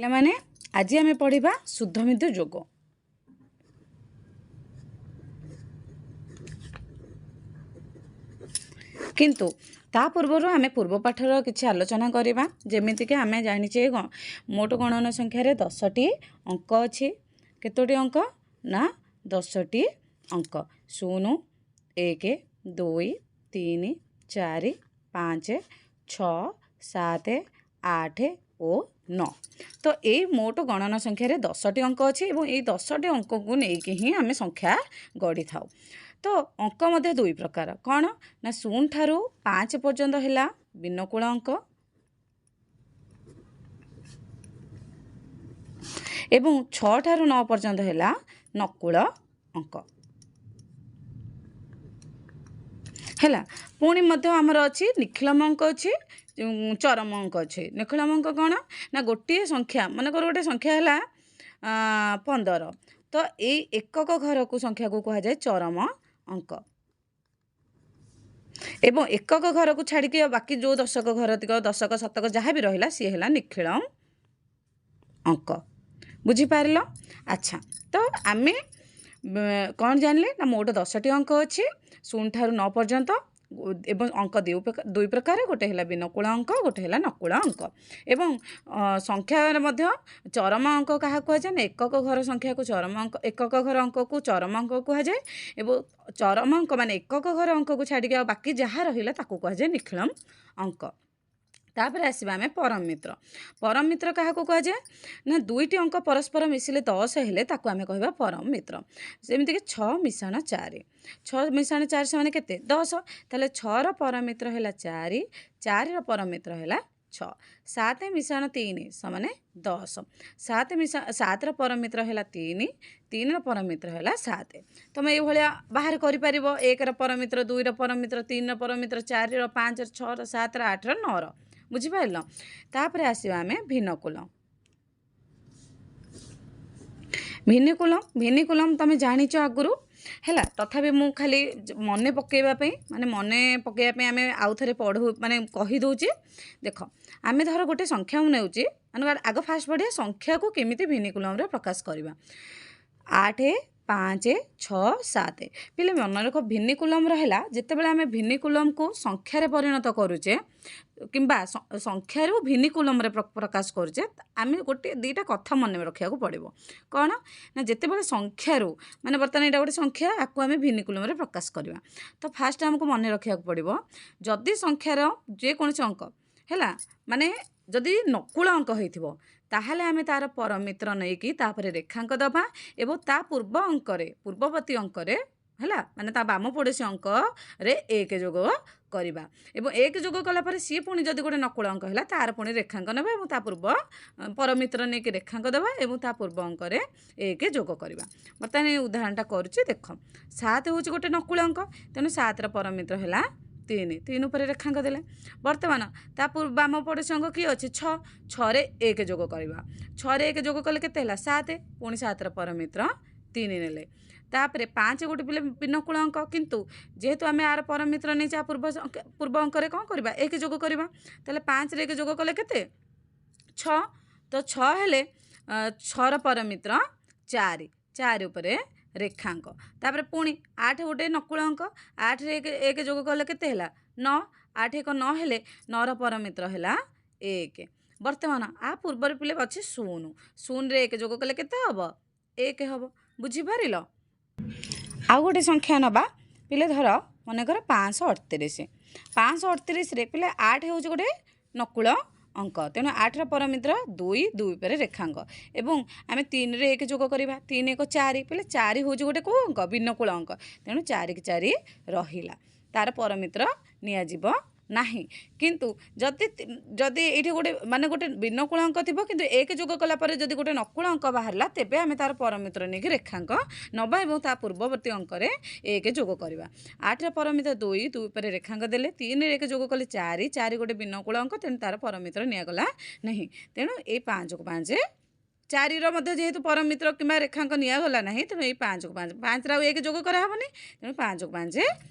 ପିଲାମାନେ, ଆଜି ଆମେ ପଢ଼ିବା ଶୁଦ୍ଧବିନ୍ଦୁ ଯୋଗ। କିନ୍ତୁ ତା ପୂର୍ବରୁ ଆମେ ପୂର୍ବ ପାଠର କିଛି ଆଲୋଚନା କରିବା। ଯେମିତିକି ଆମେ ଜାଣିଛେ, ମୋଟ ଗଣନ ସଂଖ୍ୟାରେ 10ଟି ଅଙ୍କ ଅଛି। କେତୋଟି ଅଙ୍କ ନା 10ଟି ଅଙ୍କ। 0, 1, 2, 3, 4, 5, 6, 7, 8 ଓ 9। ତ ଏଇ ମୋଟ ଗଣନ ସଂଖ୍ୟାରେ 10ଟି ଅଙ୍କ ଅଛି ଏବଂ ଏଇ 10ଟି ଅଙ୍କକୁ ନେଇକି ହିଁ ଆମେ ସଂଖ୍ୟା ଗଢ଼ିଥାଉ। ତ ଅଙ୍କ ମଧ୍ୟ ଦୁଇ ପ୍ରକାର। କ'ଣ ନା 0 ଠାରୁ 5 ପର୍ଯ୍ୟନ୍ତ ହେଲା ବିନକୁଳ ଅଙ୍କ ଏବଂ 6 ଠାରୁ 9 ପର୍ଯ୍ୟନ୍ତ ହେଲା ନକୁଳ ଅଙ୍କ। ହେଲା, ପୁଣି ମଧ୍ୟ ଆମର ଅଛି ନିଖିଳମ ଅଙ୍କ ଅଛି, ଚରମ ଅଙ୍କ ଅଛି। ନିଖିଳମ ଅଙ୍କ କ'ଣ ନା ଗୋଟିଏ ସଂଖ୍ୟା, ମନେକର ଗୋଟେ ସଂଖ୍ୟା ହେଲା 15, ତ ଏଇ ଏକକ ଘରକୁ ସଂଖ୍ୟାକୁ କୁହାଯାଏ ଚରମ ଅଙ୍କ ଏବଂ ଏକକ ଘରକୁ ଛାଡ଼ିକି ବାକି ଯେଉଁ ଦଶକ ଘର ତିକ, ଦଶକ, ଶତକ ଯାହା ବି ରହିଲା, ସିଏ ହେଲା ନିଖିଳ ଅଙ୍କ। ବୁଝିପାରିଲ? ଆଚ୍ଛା, ତ ଆମେ କ'ଣ ଜାଣିଲେ ନା ମୋଟ 10ଟି ଅଙ୍କ ଅଛି 0 ଠାରୁ 9 ପର୍ଯ୍ୟନ୍ତ ଏବଂ ଅଙ୍କ ଦୁଇ ପ୍ରକାର, ଗୋଟେ ହେଲା ବିନକୁଳ ଅଙ୍କ, ଗୋଟେ ହେଲା ନକୁଳ ଅଙ୍କ। ଏବଂ ସଂଖ୍ୟାରେ ମଧ୍ୟ ଚରମ ଅଙ୍କ କାହାକୁ କୁହାଯାଏ ନା ଏକକ ଘର ସଂଖ୍ୟାକୁ ଚରମ ଅଙ୍କ, ଏକକ ଘର ଅଙ୍କକୁ ଚରମ ଅଙ୍କ କୁହାଯାଏ ଏବଂ ଚରମ ଅଙ୍କ ମାନେ ଏକକ ଘର ଅଙ୍କକୁ ଛାଡ଼ିକି ଆଉ ବାକି ଯାହା ରହିଲା ତାକୁ କୁହାଯାଏ ନିଖିଳମ ଅଙ୍କ। ତାପରେ ଆସିବା ଆମେ ପରମ ମିତ୍ର। ପରମ ମିତ୍ର କାହାକୁ କୁହାଯାଏ ନା ଦୁଇଟି ଅଙ୍କ ପରସ୍ପର ମିଶିଲେ 10 ହେଲେ ତାକୁ ଆମେ କହିବା ପରମ ମିତ୍ର। ଯେମିତିକି 6 ମିଶାଣ 4, 6 ମିଶାଣ 4 ସେମାନେ କେତେ? 10। ତାହେଲେ 6ର ପରମ ମିତ୍ର ହେଲା 4, 4ର ପରମ ମିତ୍ର ହେଲା 6। 7 ମିଶାଣ 3 ସମାନେ 10। 7 ମିଶା 7ର ପରମ ମିତ୍ର ହେଲା 3, 3ର ପରମ ମିତ୍ର ହେଲା 7। ତୁମେ ଏଇଭଳିଆ ବାହାର କରିପାରିବ 1ର ପରମ ମିତ୍ର, 2ର ପରମ ମିତ୍ର, 3ର ପରମ ମିତ୍ର, 4ର, 5ର, 6ର, 7ର, 8ର, 9ର। ବୁଝିପାରିଲ? ତାପରେ ଆସିବା ଆମେ ଭିନ୍ନକୁଲ। ଭିନ୍ନକୁଲମ, ଭିନ୍ନକୁଲମ ତମେ ଜାଣିଛ ଆଗରୁ, ହେଲା, ତଥାପି ମୁଁ ଖାଲି ମନେ ପକାଇବା ପାଇଁ, ମାନେ ମନେ ପକାଇବା ପାଇଁ ଆମେ ଆଉ ଥରେ ପଢ଼ୁ, ମାନେ କହିଦେଉଛି। ଦେଖ, ଆମେ ଧର ଗୋଟେ ସଂଖ୍ୟା ମୁଁ ନେଉଛି, ମାନେ ଆଗ ଫାଷ୍ଟ ପଢ଼ିବା ସଂଖ୍ୟାକୁ କେମିତି ଭିନ୍ନକୁଲମରେ ପ୍ରକାଶ କରିବା। 8, 5, 6, 7। ପିଲେ ମନେ ରଖ, ଭିନ୍ନକୁଲମର ହେଲା ଯେତେବେଳେ ଆମେ ଭିନ୍ନକୁଲମକୁ ସଂଖ୍ୟାରେ ପରିଣତ କରୁଛେ କିମ୍ବା ସଂଖ୍ୟାରୁ ଭିନ୍ନକୁଲମରେ ପ୍ରକାଶ କରୁଛେ, ଆମେ ଗୋଟେ ଦୁଇଟା କଥା ମନେ ରଖିବାକୁ ପଡ଼ିବ। କ'ଣ ନା ଯେତେବେଳେ ସଂଖ୍ୟାରୁ, ମାନେ ବର୍ତ୍ତମାନ ଏଇଟା ଗୋଟେ ସଂଖ୍ୟା, ଆକୁ ଆମେ ଭିନ୍ନକୁଲମରେ ପ୍ରକାଶ କରିବା, ତ ଫାଷ୍ଟ ଆମକୁ ମନେ ରଖିବାକୁ ପଡ଼ିବ ଯଦି ସଂଖ୍ୟାର ଯେକୌଣସି ଅଙ୍କ ହେଲା, ମାନେ ଯଦି ନକୁଳ ଅଙ୍କ ହେଇଥିବ, ତାହେଲେ ଆମେ ତା'ର ପରମିତ୍ର ନେଇକି ତାପରେ ରେଖାଙ୍କ ଦେବା ଏବଂ ତା ପୂର୍ବ ଅଙ୍କରେ, ପୂର୍ବବର୍ତ୍ତୀ ଅଙ୍କରେ ହେଲା, ମାନେ ତା ବାମ ପଡ଼ୋଶୀ ଅଙ୍କରେ 1 ଯୋଗ କରିବା ଏବଂ 1 ଯୋଗ କଲା ପରେ ସିଏ ପୁଣି ଯଦି ଗୋଟେ ନକୁଳ ଅଙ୍କ ହେଲା, ତାର ପୁଣି ରେଖାଙ୍କ ନେବା ଏବଂ ତା ପୂର୍ବ ପରମିତ୍ର ନେଇକି ରେଖାଙ୍କ ଦେବା ଏବଂ ତା ପୂର୍ବ ଅଙ୍କରେ 1 ଯୋଗ କରିବା। ବର୍ତ୍ତମାନ ଏଇ ଉଦାହରଣଟା କରୁଛି, ଦେଖ। 7 ହେଉଛି ଗୋଟେ ନକୁଳ ଅଙ୍କ, ତେଣୁ 7ର ପରମିତ୍ର ହେଲା 3, 3 ଉପରେ ରେଖାଙ୍କ ଦେଲେ। ବର୍ତ୍ତମାନ ତା ପୂର୍ବ ବାମ ପଡ଼ୋଶୀ ଅଙ୍କ କିଏ ଅଛି? 6। 6ରେ 1 ଯୋଗ କରିବା। 6ରେ 1 ଯୋଗ କଲେ କେତେ ହେଲା? 7। ପୁଣି 7ର ପରମିତ୍ର 3 ନେଲେ। ତାପରେ 5 ଗୋଟେ ପିଲେ ବିନକୁଳ ଅଙ୍କ, କିନ୍ତୁ ଯେହେତୁ ଆମେ ଆର ପରମିତ୍ର ନେଇଛେ, ପୂର୍ବ ଅଙ୍କରେ କ'ଣ କରିବା? 1 ଯୋଗ କରିବା। ତାହେଲେ 5ରେ 1 ଯୋଗ କଲେ କେତେ? 6। ତ 6 ହେଲେ 6ର ପରମିତ୍ର 4, 4 ଉପରେ ରେଖାଙ୍କ। ତାପରେ ପୁଣି 8 ଗୋଟେ ନକୁଳ ଅଙ୍କ, 8ରେ 1 ଯୋଗ କଲେ କେତେ ହେଲା? 9। 8 1 9 ହେଲେ 9ର ପରମିତ୍ର ହେଲା 1। ବର୍ତ୍ତମାନ ଆ ପୂର୍ବରେ ପିଲେ ଅଛି 0, 0ରେ 1 ଯୋଗ କଲେ କେତେ ହେବ? 1 ହେବ। ବୁଝିପାରିଲ? ଆଉ ଗୋଟେ ସଂଖ୍ୟା ନେବା ପିଲେ, ଧର ମନେକର 538। 538ରେ ପିଲେ 8 ହେଉଛି ଗୋଟେ ନକୁଳ ଅଙ୍କ, ତେଣୁ 8ର ପରମିତ୍ର 2, 2 ଉପରେ ରେଖାଙ୍କ ଏବଂ ଆମେ 3ରେ 1 ଯୋଗ କରିବା, 3 1 4। ପିଲେ 4 ହେଉଛି ଗୋଟେ କେଉଁ ଅଙ୍କ? ବିନକୁଳ ଅଙ୍କ, ତେଣୁ 4କି 4 ରହିଲା, ତାର ପରମିତ୍ର ନିଆଯିବ ନାହିଁ। କିନ୍ତୁ ଯଦି ଏଇଠି ଗୋଟେ, ମାନେ ଗୋଟେ ବିନକୁଳ ଅଙ୍କ ଥିବ, କିନ୍ତୁ 1 ଯୋଗ କଲା ପରେ ଯଦି ଗୋଟେ ନକୁଳ ଅଙ୍କ ବାହାରିଲା, ତେବେ ଆମେ ତାର ପରମିତ୍ର ନେଇକି ରେଖାଙ୍କ ନେବା ଏବଂ ତା ପୂର୍ବବର୍ତ୍ତୀ ଅଙ୍କରେ 1 ଯୋଗ କରିବା। 8ର ପରମିତ୍ର 2, 2 ଉପରେ ରେଖାଙ୍କ ଦେଲେ। 3ରେ 1 ଯୋଗ କଲେ 4, 4 ଗୋଟେ ବିନକୁଳ ଅଙ୍କ, ତେଣୁ ତାର ପରମିତ୍ର ନିଆଗଲା ନାହିଁ। ତେଣୁ ଏଇ 5କୁ 5, 4ର ମଧ୍ୟ ଯେହେତୁ ପରମିତ୍ର କିମ୍ବା ରେଖାଙ୍କ ନିଆଗଲା ନାହିଁ, ତେଣୁ ଏଇ 5କୁ 5, 5ରେ ଆଉ 1 ଯୋଗ କରାହେବନି, ତେଣୁ 5କୁ 5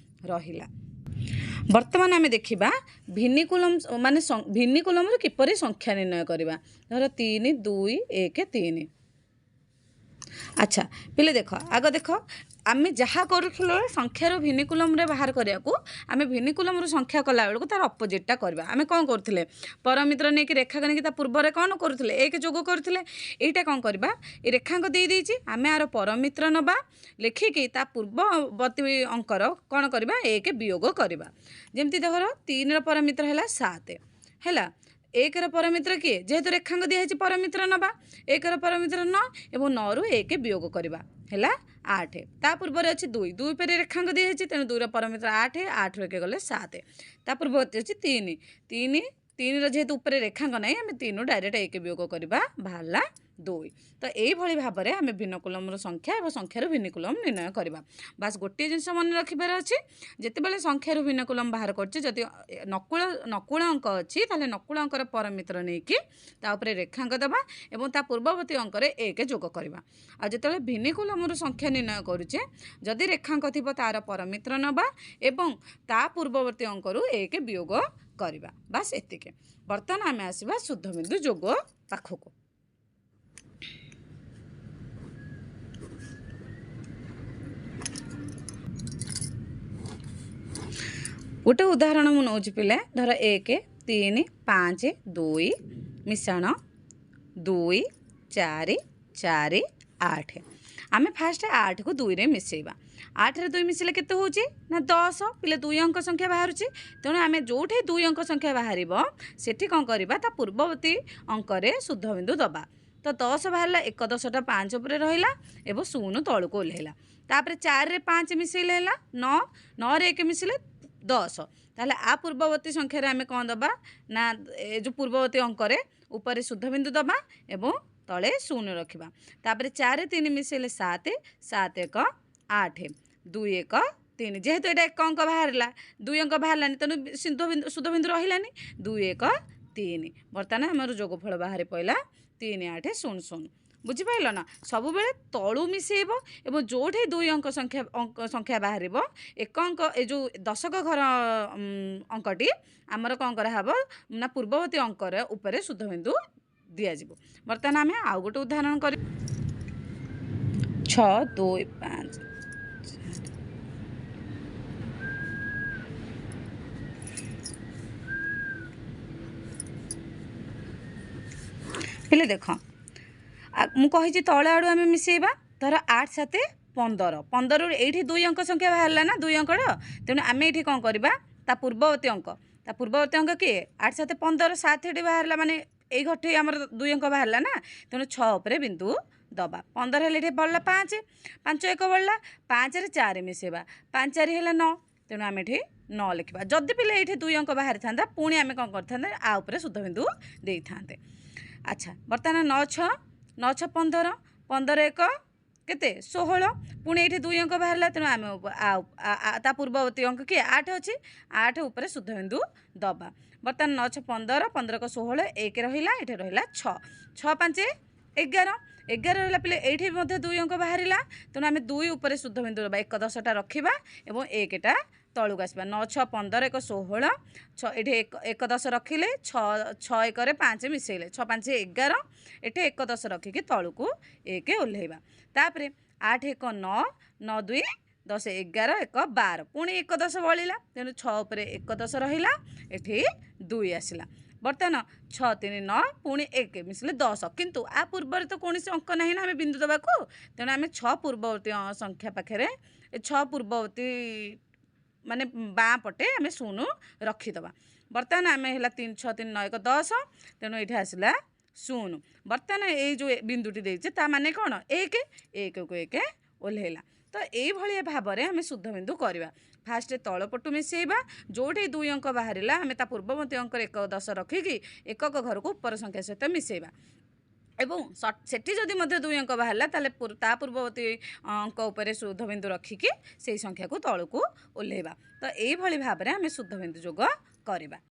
ରହିଲା। ବର୍ତ୍ତମାନ ଆମେ ଦେଖିବା ଭିନ୍ନିକୁଲମ, ମାନେ ଭିନ୍ନିକୁଲମରୁ କିପରି ସଂଖ୍ୟା ନିର୍ଣ୍ଣୟ କରିବା। ଧର 3 2 1 3। ଆଚ୍ଛା ପିଲେ ଦେଖ, ଆଗ ଦେଖ, ଆମେ ଯାହା କରୁଥିଲେ ସଂଖ୍ୟାରୁ ଭିନ୍ନିକୁଲମରେ ବାହାର କରିବାକୁ, ଆମେ ଭିନ୍ନିକୁଲମରୁ ସଂଖ୍ୟା କଲାବେଳକୁ ତାର ଅପୋଜିଟ୍ଟା କରିବା। ଆମେ କ'ଣ କରୁଥିଲେ? ପରମିତ୍ର ନେଇକି ରେଖାଙ୍କ ନେଇକି ତା ପୂର୍ବରେ କ'ଣ କରୁଥିଲେ? 1 ଯୋଗ କରୁଥିଲେ। ଏଇଟା କ'ଣ କରିବା? ଏ ରେଖାଙ୍କ ଦେଇଦେଇଛି, ଆମେ ଆର ପରମିତ୍ର ନେବା, ଲେଖିକି ତା ପୂର୍ବବର୍ତ୍ତୀ ଅଙ୍କର କ'ଣ କରିବା? 1 ବିୟୋଗ କରିବା। ଯେମିତି ଧର 3ର ପରମିତ୍ର ହେଲା 7 ହେଲା। 1ର ପରମିତ୍ର କିଏ? ଯେହେତୁ ରେଖାଙ୍କ ଦିଆହେଇଛି, ପରମିତ୍ର ନେବା। 1ର ପରମିତ୍ର 9 ଏବଂ 9ରୁ 1 ବିୟୋଗ କରିବା, ହେଲା 8। ତା ପୂର୍ବରେ ଅଛି 2, 2 ଉପରେ ରେଖାଙ୍କ ଦିଆହେଇଛି, ତେଣୁ 2ର ପରମିତ୍ର 8, 8ରୁ 1 ଗଲେ 7। ତା ପୂର୍ବବର୍ତ୍ତୀ ଅଛି 3, 3, 3ର ଯେହେତୁ ଉପରେ ରେଖାଙ୍କ ନାହିଁ, ଆମେ 3ରୁ ଡାଇରେକ୍ଟ 1 ବିୟୋଗ କରିବା, ବାହାରିଲା 2। ତ ଏଇଭଳି ଭାବରେ ଆମେ ଭିନ୍ନକୁଲମର ସଂଖ୍ୟା ଏବଂ ସଂଖ୍ୟାରୁ ଭିନ୍ନକୁଲମ ନିର୍ଣ୍ଣୟ କରିବା। ବାସ୍ ଗୋଟିଏ ଜିନିଷ ମନେ ରଖିବାର ଅଛି, ଯେତେବେଳେ ସଂଖ୍ୟାରୁ ଭିନ୍ନକୁଲମ ବାହାର କରୁଛେ, ଯଦି ନକୁଳ ଅଙ୍କ ଅଛି, ତାହେଲେ ନକୁଳ ଅଙ୍କର ପରମିତ୍ର ନେଇକି ତା ଉପରେ ରେଖାଙ୍କ ଦେବା ଏବଂ ତା ପୂର୍ବବର୍ତ୍ତୀ ଅଙ୍କରେ 1 ଯୋଗ କରିବା। ଆଉ ଯେତେବେଳେ ଭିନ୍ନକୁଲମରୁ ସଂଖ୍ୟା ନିର୍ଣ୍ଣୟ କରୁଛେ, ଯଦି ରେଖାଙ୍କ ଥିବ ତାର ପରମିତ୍ର ନେବା ଏବଂ ତା ପୂର୍ବବର୍ତ୍ତୀ ଅଙ୍କରୁ 1 ବିୟୋଗ କରିବା। ବାସ୍ ଏତିକି। ବର୍ତ୍ତମାନ ଆମେ ଆସିବା ଶୁଦ୍ଧବିନ୍ଦୁ ଯୋଗ ପାଖକୁ। ଗୋଟେ ଉଦାହରଣ ମୁଁ ନେଉଛି ପିଲା। ଧର 1 3 5 2 ମିଶାଣ 2 4 4 8। ଆମେ ଫାଷ୍ଟ 8କୁ 2ରେ ମିଶାଇବା। 8ରେ 2 ମିଶିଲେ କେତେ ହେଉଛି ନା 10। ପିଲେ, 2 ଅଙ୍କ ସଂଖ୍ୟା ବାହାରୁଛି, ତେଣୁ ଆମେ ଯେଉଁଠି 2 ଅଙ୍କ ସଂଖ୍ୟା ବାହାରିବ ସେଠି କ'ଣ କରିବା? ତା ପୂର୍ବବର୍ତ୍ତୀ ଅଙ୍କରେ ଶୁଦ୍ଧବିନ୍ଦୁ ଦେବା। ତ 10 ବାହାରିଲା, 1 ଦଶଟା 5 ଉପରେ ରହିଲା ଏବଂ 0 ତଳକୁ ଓହ୍ଲେଇଲା। ତାପରେ 4ରେ 5 ମିଶେଇଲେ ହେଲା 9, 9ରେ 1 ମିଶିଲେ 10। ତାହେଲେ ଆ ପୂର୍ବବର୍ତ୍ତୀ ସଂଖ୍ୟାରେ ଆମେ କ'ଣ ଦେବା ନା ଏ ଯେଉଁ ପୂର୍ବବର୍ତ୍ତୀ ଅଙ୍କରେ ଉପରେ ଶୁଦ୍ଧବିନ୍ଦୁ ଦେବା ଏବଂ ତଳେ 0 ରଖିବା। ତାପରେ 4 3 ମିଶେଇଲେ 7, 7 1 8, 2 1 3। ଯେହେତୁ ଏଇଟା 1 ଅଙ୍କ ବାହାରିଲା, 2 ଅଙ୍କ ବାହାରିଲାନି, ତେଣୁ ଶୁଦ୍ଧବିନ୍ଦୁ ରହିଲାନି। 2 1 3। ବର୍ତ୍ତମାନ ଆମର ଯୋଗଫଳ ବାହାରି ପଡ଼ିଲା 3 8 0 0। ବୁଝିପାରିଲ ନା? ସବୁବେଳେ ତଳୁ ମିଶାଇବ ଏବଂ ଯେଉଁଠି 2 ଅଙ୍କ ସଂଖ୍ୟା ବାହାରିବ, 1 ଅଙ୍କ ଏ ଯେଉଁ ଦଶକ ଘର ଅଙ୍କଟି ଆମର କ'ଣ କରାହେବ ନା ପୂର୍ବବର୍ତ୍ତୀ ଅଙ୍କର ଉପରେ ଶୁଦ୍ଧବିନ୍ଦୁ ଦିଆଯିବ। ବର୍ତ୍ତମାନ ଆମେ ଆଉ ଗୋଟେ ଉଦାହରଣ କରି 6 2 5। ପିଲେ ଦେଖ, ମୁଁ କହିଛି ତଳ ଆଡ଼ୁ ଆମେ ମିଶାଇବା। ଧର 8 7 15, 15ରୁ ଏଇଠି 2 ଅଙ୍କ ସଂଖ୍ୟା ବାହାରିଲା ନା 2 ଅଙ୍କର, ତେଣୁ ଆମେ ଏଇଠି କ'ଣ କରିବା? ତା ପୂର୍ବବର୍ତ୍ତୀ ଅଙ୍କ, ତା ପୂର୍ବବର୍ତ୍ତୀ ଅଙ୍କ କିଏ? 8 7 15, 7 ଏଠି ବାହାରିଲା, ମାନେ ଏଇ ଘରଠି ଆମର 2 ଅଙ୍କ ବାହାରିଲା ନା, ତେଣୁ 6 ଉପରେ ବିନ୍ଦୁ ଦେବା। 15 ହେଲେ ଏଠି ବଳିଲା 5, 5 1 ବଳିଲା, 5ରେ 4 ମିଶାଇବା, 5 4 ହେଲା 9, ତେଣୁ ଆମେ ଏଠି 9 ଲେଖିବା। ଯଦି ପିଲେ ଏଇଠି 2 ଅଙ୍କ ବାହାରିଥାନ୍ତା, ପୁଣି ଆମେ କ'ଣ କରିଥାନ୍ତେ? ଆ ଉପରେ ଶୁଦ୍ଧବିନ୍ଦୁ ଦେଇଥାନ୍ତେ। ଆଚ୍ଛା, ବର୍ତ୍ତମାନ 9 6, 9 6 15, 15 1 କେତେ? 16। ପୁଣି ଏଇଠି 2 ଅଙ୍କ ବାହାରିଲା, ତେଣୁ ଆମେ ତା ପୂର୍ବବର୍ତ୍ତୀ ଅଙ୍କ କିଏ? 8 ଅଛି, 8 ଉପରେ ଶୁଦ୍ଧବିନ୍ଦୁ ଦେବା। ବର୍ତ୍ତମାନ 9 6 15, 15 1 16, 1 ରହିଲା, ଏଠି ରହିଲା 6, 6 5 11, 11 ରହିଲା। ପିଲେ, ଏଇଠି ମଧ୍ୟ 2 ଅଙ୍କ ବାହାରିଲା, ତେଣୁ ଆମେ 2 ଉପରେ ଶୁଦ୍ଧବିନ୍ଦୁ ଦେବା, 1 ଦଶଟା ରଖିବା ଏବଂ 1ଟା ତଳକୁ ଆସିବା। 9 6 15 1 16, 6 ଏଠି 1 10 ରଖିଲେ, 6 6 1ରେ 5 ମିଶାଇଲେ 6 5 11, ଏଠି 1 10 ରଖିକି ତଳକୁ 1 ଓହ୍ଲେଇବା। ତାପରେ 8 1 9, 9 2 10, 11 1 12, ପୁଣି 1 10 ବଳିଲା, ତେଣୁ 6 ଉପରେ 1 10 ରହିଲା, ଏଠି 2 ଆସିଲା। ବର୍ତ୍ତମାନ 6 3 9, ପୁଣି 1 ମିଶିଲେ 10, କିନ୍ତୁ ଆ ପୂର୍ବରେ ତ କୌଣସି ଅଙ୍କ ନାହିଁ ନା ଆମେ ବିନ୍ଦୁ ଦେବାକୁ, ତେଣୁ ଆମେ 6 ପୂର୍ବବର୍ତ୍ତୀ ସଂଖ୍ୟା ପାଖରେ, 6 ପୂର୍ବବର୍ତ୍ତୀ ମାନେ ବାଁ ପଟେ ଆମେ 0 ରଖିଦେବା। ବର୍ତ୍ତମାନ ଆମେ ହେଲା 3 6 3 9 1 10, ତେଣୁ ଏଇଠି ଆସିଲା 0। ବର୍ତ୍ତମାନ ଏଇ ଯେଉଁ ବିନ୍ଦୁଟି ଦେଇଛେ ତା ମାନେ କ'ଣ? 1, 1କୁ 1 ଓହ୍ଲେଇଲା। ତ ଏଇଭଳି ଭାବରେ ଆମେ ଶୁଦ୍ଧବିନ୍ଦୁ କରିବା। ଫାଷ୍ଟ ତଳ ପଟୁ ମିଶାଇବା, ଯେଉଁଠି 2 ଅଙ୍କ ବାହାରିଲା ଆମେ ତା ପୂର୍ବବର୍ତ୍ତୀ ଅଙ୍କରେ 1 10 ରଖିକି ଏକକ ଘରକୁ ଉପର ସଂଖ୍ୟା ସହିତ ମିଶାଇବା, ଏବଂ ସେଠି ଯଦି ମଧ୍ୟ 2 ଅଙ୍କ ବାହାରିଲା, ତାହେଲେ ତା ପୂର୍ବବର୍ତ୍ତୀ ଅଙ୍କ ଉପରେ ଶୁଦ୍ଧବିନ୍ଦୁ ରଖିକି ସେଇ ସଂଖ୍ୟାକୁ ତଳକୁ ଓହ୍ଲେଇବା। ତ ଏଇଭଳି ଭାବରେ ଆମେ ଶୁଦ୍ଧବିନ୍ଦୁ ଯୋଗ କରିବା।